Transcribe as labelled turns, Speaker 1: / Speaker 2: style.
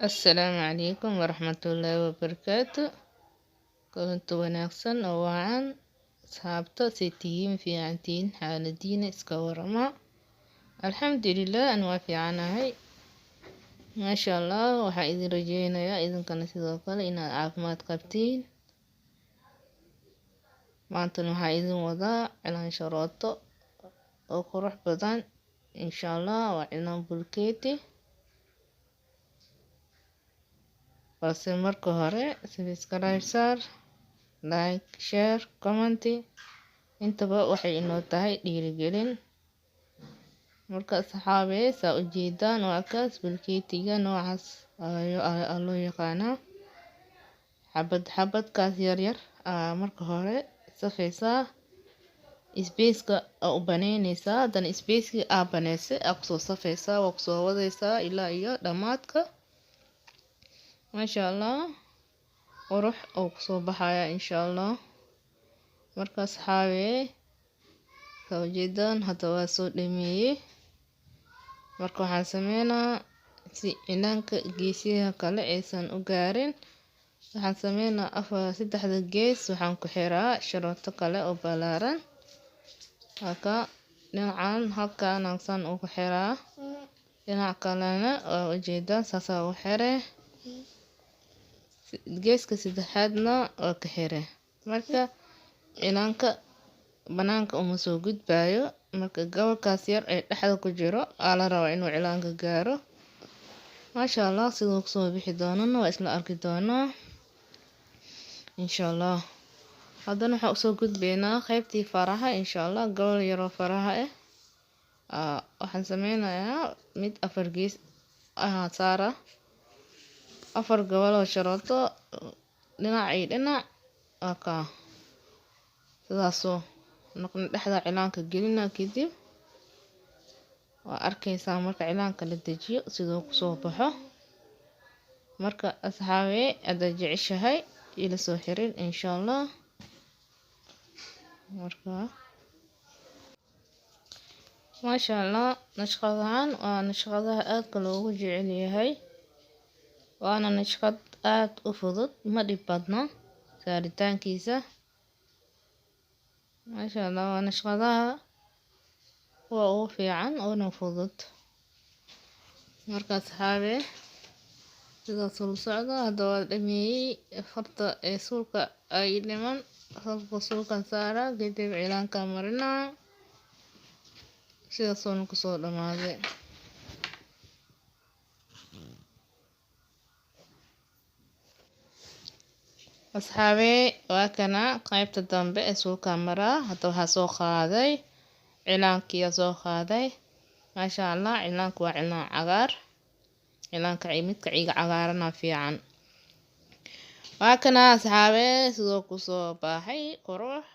Speaker 1: Assalaamu calaykum waraxmatullaahi wabarakaatu. Kulanti wanaagsan oo wacan asxaabta, say tihiin? Fiicantihiin? Xaaladiina iska warama? Alxamdulilah, an waa fiicanahay, maasha Allah. Waxaa idin rajeynayaa idinkana sidoo kale inaad caafimaad qabtiin. Maantana waxaa idin wadaa cilaan sharooto oo qurux badan, insha Allah. Waa cilaan bulkeeti, balse marka hore subscribe saar, like, share, comment, intaba waxay inoo tahay dhiirigelin. Marka asxaabee, saa ujeedaan, waa kaas bulkeetiga. Noocaas ayaa loo yaqaanaa, xabad xabadkaas yaryar. Marka hore safaysaa, spaceka aa u baneyneysaa, haddana spacekii aa baneysay aa kusoo safaysaa, waa kusoo wadaysaa ilaa iyo dhammaadka. Maasha Allah, qurux oo kusoo baxaya, insha Allah. Marka asxaabee, saa ujeedaan, hadda waa soo dhameeyey. Marka waxaan sameynaa, si cilaanka geesyaha kale aysan u gaarin, waxaan sameynaa afar saddexda gees waxaan ku xiraa sharooto kale oo ballaaran. Halka dhinacan halkaan saan ugu xiraa, dhinac kalena waa ujeedaan, saasaa ugu xiree, geeska saddexaadna waa ka xire. Marka cilaanka banaanka uma soo gudbaayo. Marka gobolkaas yar ee dhexda ku jiro aa la rabaa inuu cilaanka gaaro. Maasha Allah, siduu kusoo bixi doonana waa isla arki doonaa, insha Allah. Haddana waxaa usoo gudbaynaa qaybtii faraha, insha Allah. Gobol yaroo faraha ah waxaan sameynayaa, mid afar gees ah saara, afar gobol oo sharooto dhinac iyo dhinac. Waa kaa, sidaasoo noqon. Dhexda cilaanka gelina, kadib waa arkaysaa marka cilaanka la dejiyo siduu kusoo baxo. Marka asxaabee, haddaad jeceshahay, ila soo xirin, insha Allah. Marka maasha Allah, nashqadahan waa nashqadaha aadka loogu jecel yahay, waana nashqad aada u fudud, ma dhib badno saaritaankiisa. Maasha Allah, waa nashqadaha kuwa ugu fiican oona fudud. Marka asxaabee, sidaas ula socda. Hadda waa dhameeyey, farta ee suulka ay dhiman. Salka suulkan saara, kadib cilaanka marinaa, sidaasoona kusoo dhamaaday. Asxaabee, waa kana qaybta dambe ee suulka maraa. Hadda waxaa soo qaaday cilaankiyaa soo qaaday. Maasha Allah, cilaanku waa cilaan cagaar. Cilaanka midka ciiga cagaarana fiican. Waa kana asxaabee, sidoo kusoo baxay qurux.